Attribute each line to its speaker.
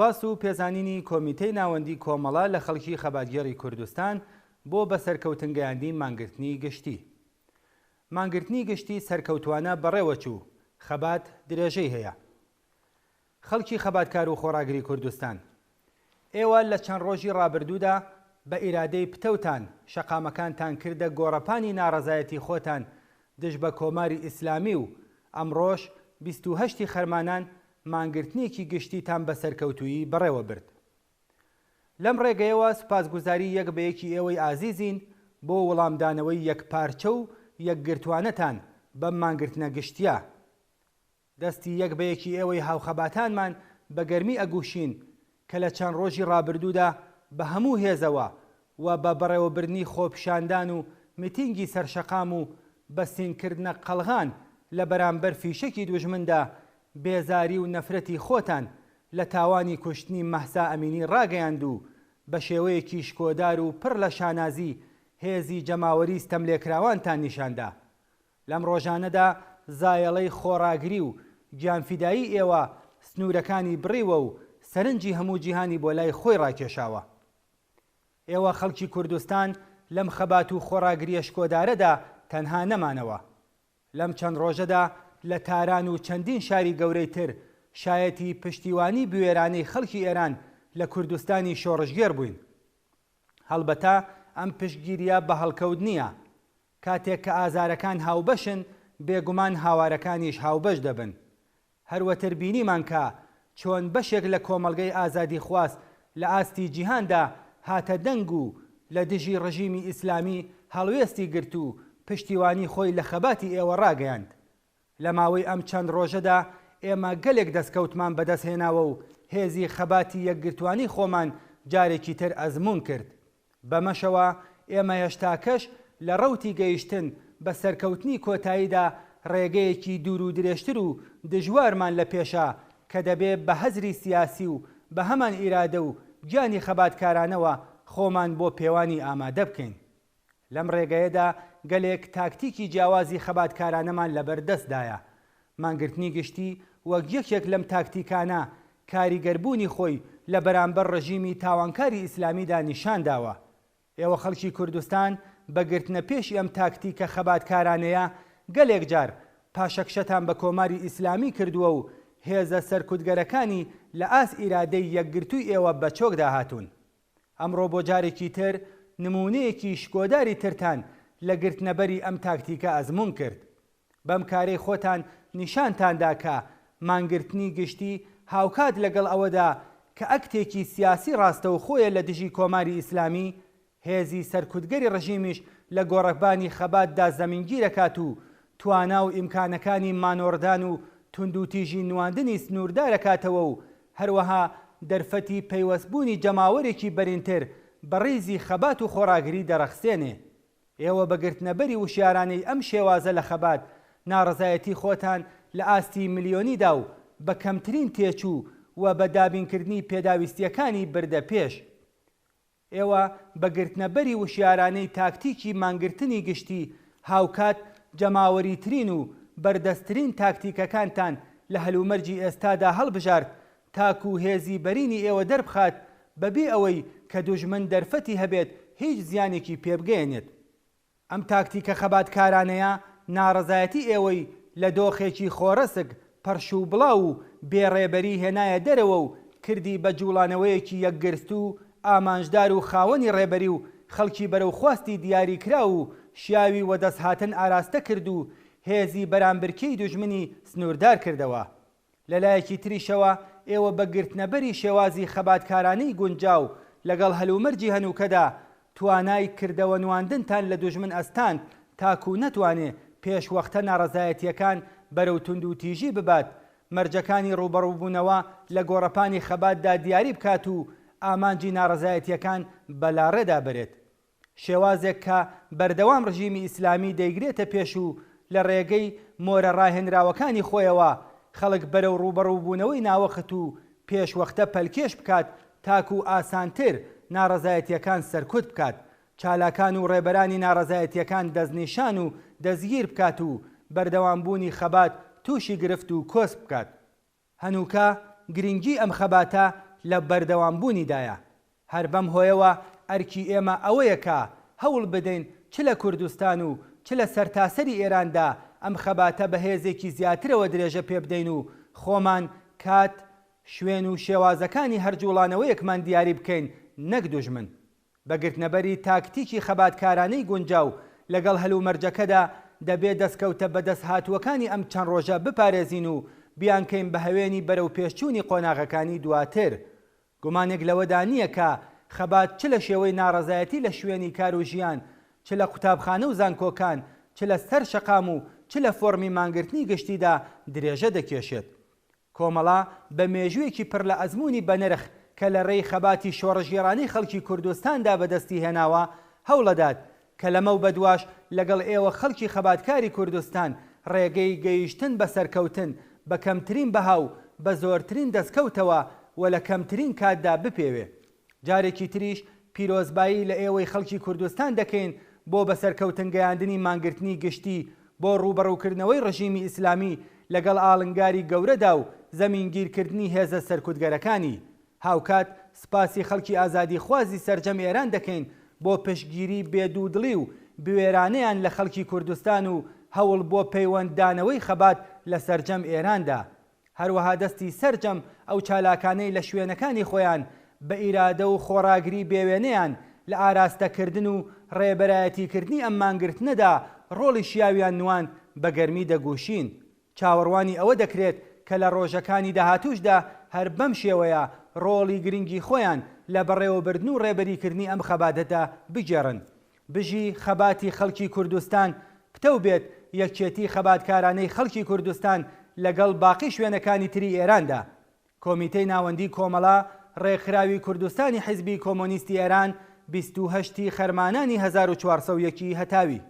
Speaker 1: سوپاس و پێزانینی کۆمیتەی ناوەندی کۆمەڵە لە خەڵکی خەباتگێڕی کوردستان بۆ بە سەرکەوتن گەیاندنی مانگرتنی گشتی. مانگرتنی گشتی سەرکەوتوانە بەڕێوەچوو، خەبات درێژەی هەیە. خەڵکی خەباتکار و خۆڕاگری کوردستان، ئێوە لە چەند ڕۆژی ڕابردوودا بە ئیرادەی پتەوتان شەقامەکانتان کردە گۆڕەپانی ناڕەزایەتی خۆتان دژ بە کۆماری ئیسلامی و ئەمڕۆش 28 ی خەرمانان مانگرتنێکی گشتیتان بە سەرکەوتوویی بەڕێوە برد. لەم ڕێگەیەوە سوپاسگوزاری یەک بە یەکی ئێوەی ئازیزین بۆ وڵامدانەوەی یەکپارچە و یەکگرتوانەتان بەم مانگرتنە گشتییە. دەستی یەک بە یەکی ئێوەی هاوخەباتانمان بە گەرمی ئەگوشین کە لە چەند ڕۆژی ڕابردوودا بە هەموو هێزەوە و بە بەڕێوەبردنی خۆپیشاندان و میتینگی سەرشەقام و بە سینگ کردنە قەڵغان لە بەرامبەر فیشەکی دوژمندا بێزاری و نەفرەتی خۆتان لە تاوانی کوشتنی مەهسا ئەمینی ڕاگەیاند و بە شێوەیەکی شکۆدار و پڕ لە شانازی هێزی جەماوەری ستەملێکراوانتان نیشاندا. لەم ڕۆژانەدا زایەڵەی خۆڕاگری و گیانفیدایی ئێوە سنوورەکانی بڕیوە و سەرنجی هەموو جیهانی بۆ لای خۆی ڕاکێشاوە. ئێوە خەڵکی کوردستان لەم خەبات و خۆڕاگرییە شکۆدارەدا تەنها نەمانەوە. لەم چەند ڕۆژەدا لە تاران و چەندین شاری گەورەی تر شایەتی پشتیوانی بوێرانەی خەڵکی ئێران لە کوردستانی شۆڕشگێڕ بووین. هەڵبەتە ئەم پشتگیرییە بە هەڵکەوت نییە. کاتێک کە ئازارەکان هاوبەشن، بێگومان هاوارەکانیش هاوبەش دەبن. هەروەتر بینیمان کە چۆن بەشێک لە کۆمەڵگەی ئازادیخواز لە ئاستی جیهاندا هاتە دەنگ و لە دژی ڕژیمی ئیسلامی هەڵوێستی گرت و پشتیوانی خۆی لە خەباتی ئێوە ڕاگەیاند. لە ماوەی ئەم چەند ڕۆژەدا ئێمە گەلێک دەستکەوتمان بەدەست هێناوە و هێزی خەباتی یەکگرتوانەی خۆمان جارێکی تر ئەزموون کرد. بەمەشەوە ئێمە هێشتاکەش لە ڕەوتی گەیشتن بە سەرکەوتنی کۆتاییدا ڕێگەیەکی دوور و درێژتر و دژوارمان لە پێشە کە دەبێ بە هزری سیاسی و بە هەمان ئیرادە و گیانی خەباتکارانەوە خۆمان بۆ پێوانی ئامادە بکەین. لەم ڕێگەیەدا گەلێک تاکتیکی جیاوازی خەباتکارانەمان لەبەر دەستدایە. مانگرتنی گشتی وەک یەکێک لەم تاکتیکانە کاریگەربوونی خۆی لە بەرامبەر ڕژیمی تاوانکاری ئیسلامیدا نیشان داوە. ئێوە خەڵکی کوردستان بە گرتنە پێشی ئەم تاکتیکە خەباتکارانەیە گەلێک جار پاشەکشەتان بە کۆماری ئیسلامی کردووە و هێزە سەرکوتگەرەکانی لە ئاست ئیرادەی یەکگرتووی ئێوە بە چۆکدا هاتوون. ئەمڕۆ بۆ جارێکی تر نموونەیەکی شکۆداری ترتان لە گرتنەبەری ئەم تاکتیکە ئەزموون کرد. بەم کارەی خۆتان نیشانتان دا کە مانگرتنی گشتی هاوکات لەگەڵ ئەوەدا کە ئەکتێکی سیاسی ڕاستەوخۆیە لە دژی کۆماری ئیسلامی، هێزی سەرکوتگەری ڕژیمیش لە گۆڕەپانی خەباتدا زەمینگیرەکات و توانا و ئیمکانەکانی مانۆڕدان و توندوتیژی نواندنی سنووردارەکاتەوە و هەروەها دەرفەتی پەیوەستبوونی جەماوەرێکی بەرینتر بە ڕیزی خەبات و خۆڕاگری دەڕەخسێنێ. ئێوە بە گرتنەبەری وشیارانەی ئەم شێوازە لە خەبات، ناڕەزایەتی خۆتان لە ئاستی ملیۆنیدا و بە کەمترین تێچوو و بە دابینکردنی پێداویستییەکانی بردە پێش. ئێوە بە گرتنەبەری وشیارانەی تاکتیکی مانگرتنی گشتی، هاوکات جەماوەریترین و بەردەستترین تاکتیکەکانتان لە هەلومەرجی ئێستادا هەڵبژارد تاکو هێزی بەرینی ئێوە دەربخات بەبێ ئەوەی کە دوژمن دەرفەتی هەبێت هیچ زیانێکی پێبگەیەنێت. ئەم تاکتیکە خەباتکارانەیە ناڕەزایەتی ئێوەی لە دۆخێکی خۆڕسک، پەرشوبڵاو و بێ ڕێبەری هێنایە دەرەوە و کردی بە جوڵانەوەیەکی یەکگرتوو و ئامانجدار و خاوەنی ڕێبەری و خەڵکی بەرەو خواستی دیاریکراو و شیاوی وەدەستهاتن ئاراستە کرد و هێزی بەرامبرکێی دوژمنی سنووردار کردەوە. لە لایەکی تریشەوە ئێوە بە گرتنەبەری شێوازی خەباتکارانەی گونجاو لەگەڵ هەلومەرجی هەنووکەدا، توانای کردەوە نواندنتان لە دوژمن ئەستاند تاکوو نەتوانێ پێشوەختە ناڕەزایەتییەکان بەرەو توندوتیژی ببات، مەرجەکانی ڕووبەڕووبوونەوە لە گۆڕەپانی خەباتدا دیاری بکات و ئامانجی ناڕەزایەتییەکان بە لاڕێدا بەرێت. شێوازێک کە بەردەوام ڕژیمی ئیسلامی دەیگرێتە پێش و لە ڕێگەی مۆرە ڕاهێنراوەکانی خۆیەوە خەڵک بەرەو ڕووبەڕووبوونەوەی ناوەخت و پێشوەختە پەلکێش بکات تاکوو ئاسانتر ناڕەزایەتییەکان سەرکوت بکات، چالاکان و ڕێبەرانی ناڕەزایەتییەکان دەستنیشان و دەستگیر بکات و بەردەوامبوونی خەبات تووشی گرفت و کۆسپ بکات. هەنووکە گرنگیی ئەم خەباتە لە بەردەوامبوونیدایە. هەر بەم هۆیەوە ئەرکی ئێمە ئەوەیە کە هەوڵ بدەین چ لە کوردستان و چ لە سەرتاسەری ئێراندا ئەم خەباتە بە هێزێکی زیاترەوە درێژە پێ بدەین و خۆمان کات، شوێن و شێوازەکانی هەر جووڵانەوەیەکمان دیاری بکەین نەک دوژمن. بە گرتنەبەری تاکتیکی خەباتکارانەی گونجاو لەگەڵ هەلومەرجەکەدا دەبێ دەسکەوتە بەدەستهاتووەکانی ئەم چەند ڕۆژە بپارێزین و بیانکەین بە هەوێنی بەرەوپێشچوونی قۆناغەکانی دواتر. گومانێک لەوەدا نییە کە خەبات چ لە شێوەی ناڕەزایەتی لە شوێنی کار و ژیان، چ لە قوتابخانە و زانکۆکان، چ لە سەر شەقام و چ لە فۆڕمی مانگرتنی گشتیدا درێژە دەکێشێت. کۆمەڵە بە مێژوویەکی پڕ لە ئەزموونی بەنرخ کە لە رێی خەباتی شۆڕشگێڕانەی خەڵکی کوردستاندا بەدەستی هێناوە، هەوڵەدات کە لەمەو بەدواش لەگەڵ ئێوە خەڵکی خەباتکاری کوردستان ڕێگەی گەیشتن بە سەرکەوتن بە کەمترین بەها و بە زۆرترین دەستکەوتەوە و لە کەمترین کاتدا بپێوێ. جارێکی تریش پیرۆزبایی لە ئێوەی خەڵکی کوردستان دەکەین بۆ بە سەرکەوتن گەیاندنی مانگرتنی گشتی بۆ ڕووبەڕووکردنەوەی ڕژیمی ئیسلامی لەگەڵ ئاڵنگاری گەورەدا و زەمینگیرکردنی هێزە سەرکوتگەرەکانی. هاوکات سپاسی خەڵکی ئازادیخوازی سەرجەم ئێران دەکەین بۆ پشتگیری بێ دوودڵی و بوێرانەیان لە خەڵکی کوردستان و هەوڵ بۆ پەیوەند دانەوەی خەبات لە سەرجەم ئێراندا. هەروەها دەستی سەرجەم ئەو چالاکانەی لە شوێنەکانی خۆیان بە ئیرادە و خۆڕاگری بێوێنەیان لە ئاراستەکردن و ڕێبەرایەتیکردنی ئەم مانگرتنەدا ڕۆڵی شیاویان نواند بە گەرمی دەگوشین. چاوەڕوانی ئەوە دەکرێت کە لە ڕۆژەکانی داهاتووشدا هەر بەم شێوەیە ڕۆڵی گرنگی خۆیان لە بەڕێوەبردن و ڕێبەریکردنی ئەم خەباتەدا بگێڕن. بژی خەباتی خەڵکی کوردستان، پتەو بێت یەکێتی خەباتکارانەی خەڵکی کوردستان لەگەڵ باقی شوێنەکانی تری ئێراندا. کۆمیتەی ناوەندی کۆمەڵە، ڕێکخراوی کوردستانی حیزبی کۆمۆنیستی ئێران، 28 ی خەرمانانی 1401 ی هەتاوی.